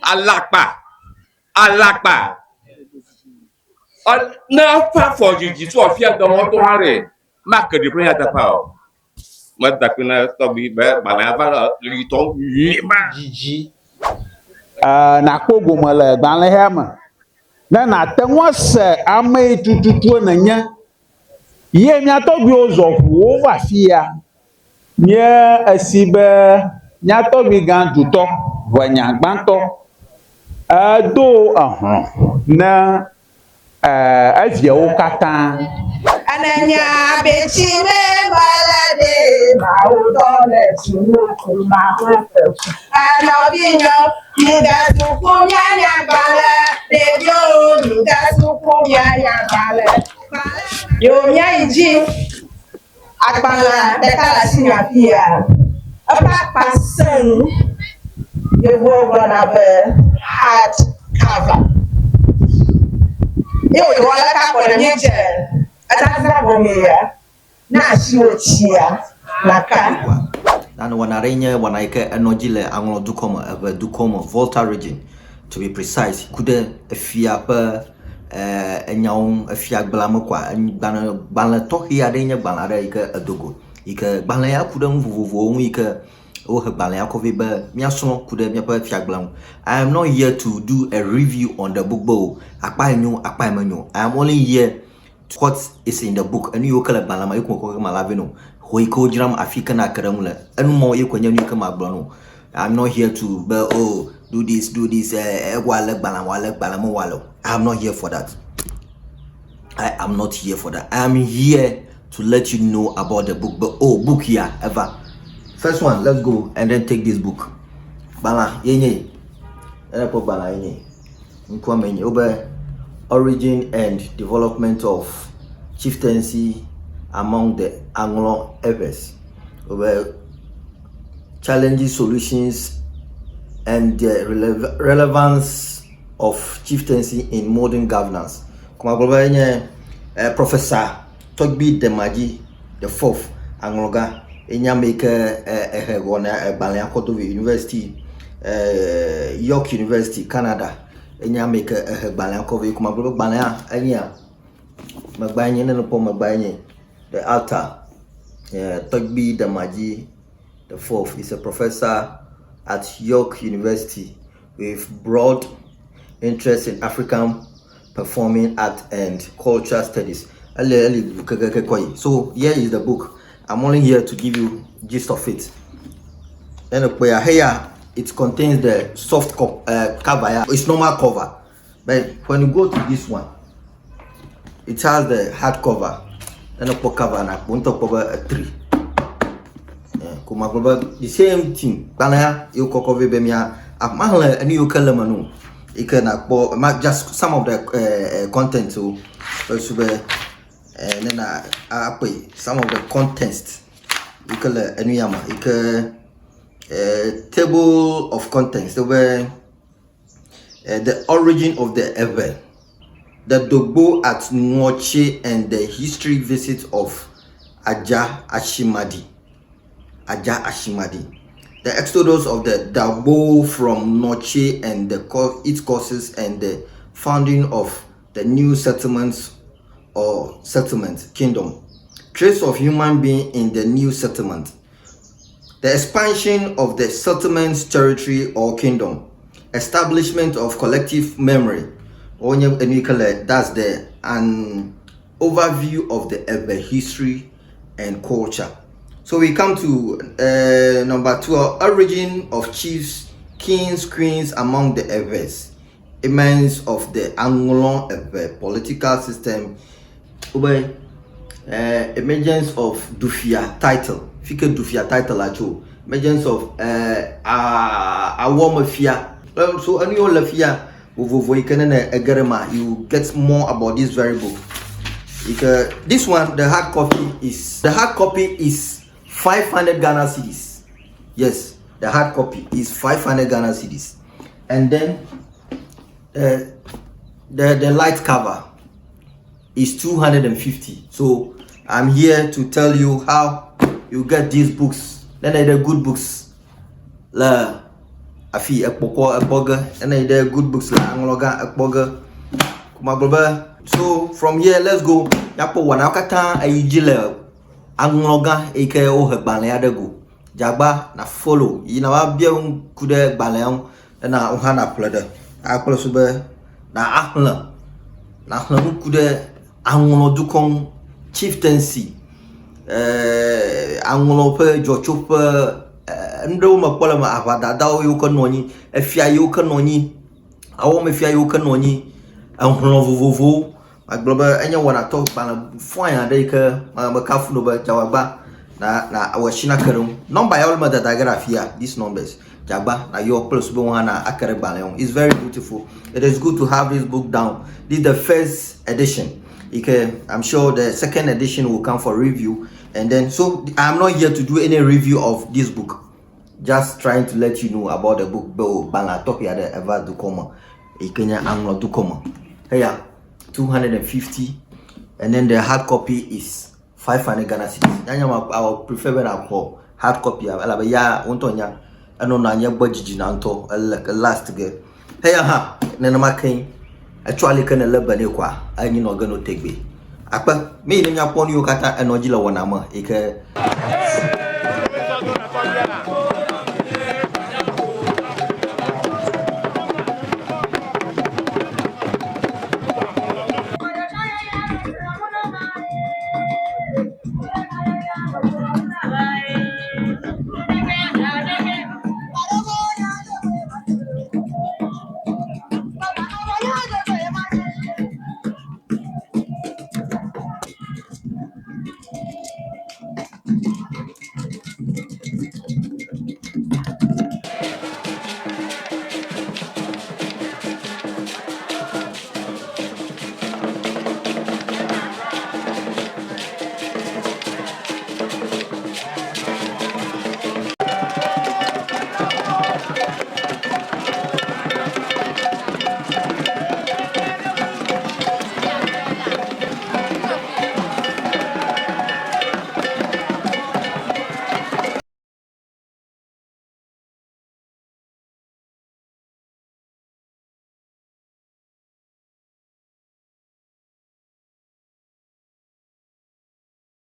Alakpa! Alakpa! Ne eƒe afɔ dzidzi tso afia dɔwɔtɔ hã ɖe, make ɖi kple nyateƒea o. Meda akpe na tɔgbui be gbalẽa va le ɣlitɔ nyuie ba. Dzidzi nàkpɔ gome le gbalẽ ya me ne nàte ŋu ase ame yi tututue nènye. Ye mía tɔgbuiwo zɔ ʋu wova afi ya. Nye esi be mía tɔgbui gã dutɔ ʋenya gbãtɔ edo ehlɔ̃ ne eviawo katã. Ene nya be tsi me mele ɖe mawu tɔ le tu ku mawu ƒe Enɔvi nyɔ mi de suku mia nya gbalẽ ɖeviwo mi de suku mia nya gbalẽ. Yo mia yi dzi. Agbalẽ ɖeka le asinye afia. Eƒe akpa sẽŋu. Yevuwo gblɔna be hard cover. Ye wòwɔ aleke akpɔ ne míedze ezazã gɔmea, ne asiwò tsia, nàka. Na wɔna aɖee nye wɔna yi ke enɔ edzi le Aŋlɔ dukɔ me, Eʋe dukɔ me, Volta Region to be precise ku ɖe efia ƒe enyawo ŋu. Efia gblẽa me kɔa, gbalẽ gbalẽ tɔxɛ aɖee nye gbalẽ aɖe yi ke edo go yi ke gbalẽ ya ku ɖe nu vovovowo ŋu yi ke wohe gbalẽ ya kɔ vɛ be míasrɔ̃ ku ɖe míaƒe fiagblẽ ŋu. I am not here to do a review on the book be o akpa yi nyo akpa yi menyo o. I am only here to what is in the book. Enu yiwo ke le gbalẽa me ye ko mekɔ ge mala vɛ na wò. Xɔ yi ke wodzram afi ke nake ɖe eŋu le. Enu mawo ye koe nye nu yi ke magblɔ na wò. I'm not here to be oh do this do this eh, woalé gbalẽ woalé gbalẽ me woalé o. I'm not here for that. I am not here for that. I am here to let you know about the book. But oh, book here, ever. First one, let's go and then take this book. Gbala, yenye. Ene kpɔ gbala yenye. Ŋkua me nye wobe origin and development of chieftaincy among the Anglo Eves. Wobe challenges, solutions, and the rele relevance of chieftaincy in modern governance. Kɔma gblɔ be enye eh, Professor Tɔgbi Demadzi the fourth Aŋlɔga enye ame yi ke eh, ehe wɔna egbalẽa kɔ do vɛ University eh, York University Canada enye ame yi ke ehe gbalẽa kɔ vɛ. Kɔma gblɔ be gbalẽa enyea megbea nye ne nukpɔ megbea nye the author eh, Tɔgbi Demadzi the fourth is a professor at York University with broad interest in African performing art and culture studies. Ele ele kekeke kɔ yi. So here is the book. I'm only here to give you gist of it. Then the here it contains the soft co cover. Yeah. It's normal cover, but when you go to this one, it has the hard cover. Then the cover na kpɔ cover a tree. Ko magblɔ be the same thing. Gbalẽ ya ye wokɔkɔ vɛ be mía maxlẽ enu yiwo ke le eme no yi ke nakpɔ ma just some of the contents wo esu be ne na akpɔe some of the contents yi ke le enu ya me yi ke table of contents wobe the origin of the Ewe, the Dogbo at Nwotse and the history visit of Aja Ashimadi. Aja Ashimadi. The exodus of the Dagbo from Noche and the its causes and the founding of the new settlements or settlement kingdom. Trace of human being in the new settlement. The expansion of the settlement's territory or kingdom. Establishment of collective memory. That's the an overview of the Ewe history and culture. So we come to number 2, origin of chiefs, kings, queens among the Ewes. Emergence of the Anglo Ewe political system. Ube, emergence of Dufia title. Fike Dufia title acho. Emergence of Awomafia. So any Olafia vovovo yi ke ne egerema, you get more about this very book. Because this one, the hard copy is the hard copy is 500 Ghana cedis. Yes, the hard copy is 500 Ghana cedis. And then the light cover is 250. So I'm here to tell you how you get these books. Then they're the good books. Le Afi ekpɔkɔ ekpɔ ge. Ene yi ɖe Good Books le aŋlɔgã ekpɔ ge. Ko magblɔ be so from here let's go míakpɔ wɔnawo katã eyi dzi le aŋlɔgã eyi ke wohe gbalẽa ɖe go. Dzagba na follow yi na va bia ŋu ku ɖe gbalẽa ŋu ena wo hã naƒle ɖe akple su be na axlẽ naxlẽ nu ku ɖe aŋlɔdukɔ ŋu chieftaincy eh, aŋlɔ ƒe dzɔtsoƒe eh, nu ɖewo mekpɔ le eme aʋadadawo yiwo ke nɔ anyi efia yiwo ke nɔ anyi awɔmefia yiwo ke nɔ anyi ehlɔ̃ vovovowo Magblɔ be enye wɔnatɔ gbalẽ fine aɖe yi ke mekafu no be dzawagba na na awɔ asi nake ɖe ŋu. Nɔmba yawo le me dada ge ɖe afia. These numbers. Dzagba na yɔ kple susu be wo hã na ake ɖe gbalẽ ŋu. It's very beautiful. It is good to have this book down. This is the first edition. Okay, I'm sure the second edition will come for review. And then, so I'm not here to do any review of this book. Just trying to let you know about the book. Be o gbalẽa tɔxɛ aɖe eva dukɔ me. Yi ke nye aŋlɔ dukɔ me. Eya 250 and then the hard copy is 500 Ghana cedis. Nyanya ma I would prefer be nàxɔ hard copy elabe ya wo ŋutɔ nya enɔna anyi egbɔ dzidzina ŋutɔ ele last ge. Eya hã nenema kee etsɔ aleke nèlé be nɛ koa enyi nɔ ge no tegbee. Akpe mi yi ne míakpɔ nu yiwo katã enɔ edzi le wɔna me yi ke.